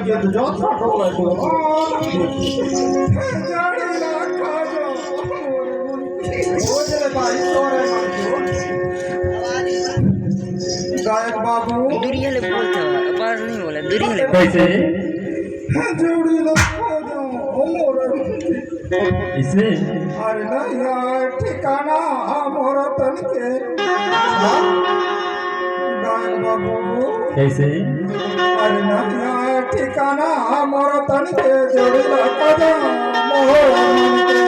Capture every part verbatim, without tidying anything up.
ये तो जोत का टोला है तो। जड़ी ला खा जो। हो जाए भाई, सो रहे हैं। गायक बाबू। दूरिया ले बोलता, आवाज नहीं बोला, दूरिया ले। कैसे? जड़ी ला खा जो। इसे? अरे ना यार, ठिकाना मोर तन के। हाँ? गायक बाबू। कैसे? अरे ना यार, ठिकाना मोर तन के, जोड़ी लगा दो मोर मन के।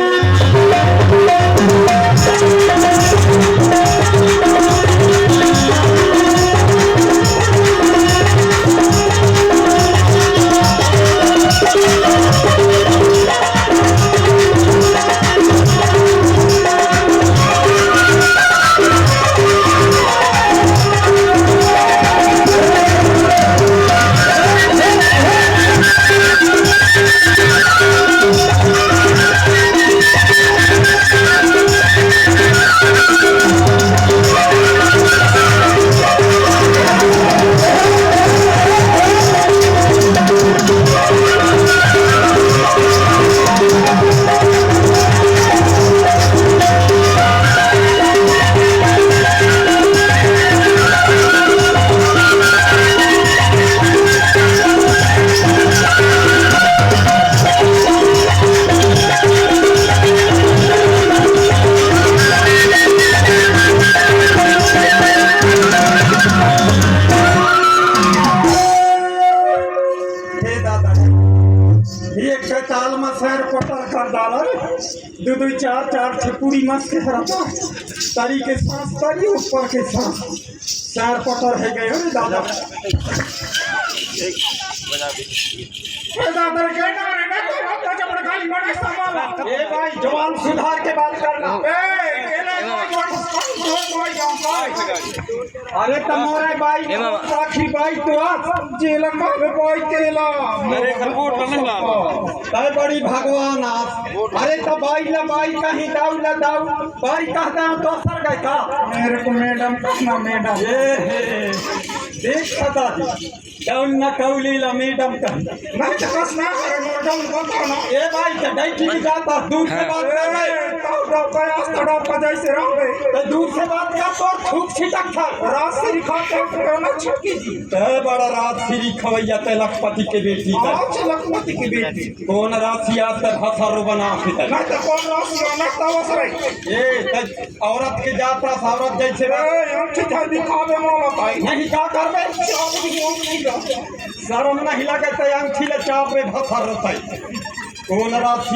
हे दादा, एक के ताल में सैर पटर कर डाला, दो दो चार चार छपुरी मस के तरफ, तारी के सांस तारी, ऊपर के सांस, सैर पटर है गए हो रे दादा। ए दादा, कहना रे, मैं तो बहुत जबरदस्ती बड़ा संभाला। ए भाई, जवान सुधार के बात करना। ए, ए, ए, ए, ए, अरे तुम्हारे भाई, ए मामा। राखी भाई तो आज जेल में भाई तेला। अरे, सपोर्ट करने वाला। तय बड़ी भगवान आज। अरे तो भाई ला भाई कहीं दाऊ ला दाऊ। भाई कहता हूँ दोसर गए का? मेरे को मैडम कहना, मैडम। ये है। देख सदा जी। दाऊ ना कौली ला मैडम कह। नहीं तो कस ना करे, मैडम को तो ना। ए भाई, तो डाइट की जाता, दूर से हाँ। बात कर रहे। ए, तो डब्बा, आज तो डब्बा जैसे रह गए। तो दूर से बात कर, तो थूक छिटक था। रात से दिखाते हैं, पुराना छिटकी जी। ते बड़ा रात सिरी खवैया, ते लखपति के बेटी ते। आज लखपति के बेटी। कौन राशि आज तक हथारो बना के ते? नहीं तो कौन राशि बना तवस रे? ए, ते औरत के जात रस, औरत जैसे ए, हम ठीक है, दिखावे वाला भाई। नहीं, का करबे? चाप भी हम नहीं करते। शर्म नहीं लगे ते अंगठी ले चाप में भथर रहते। कौन राशि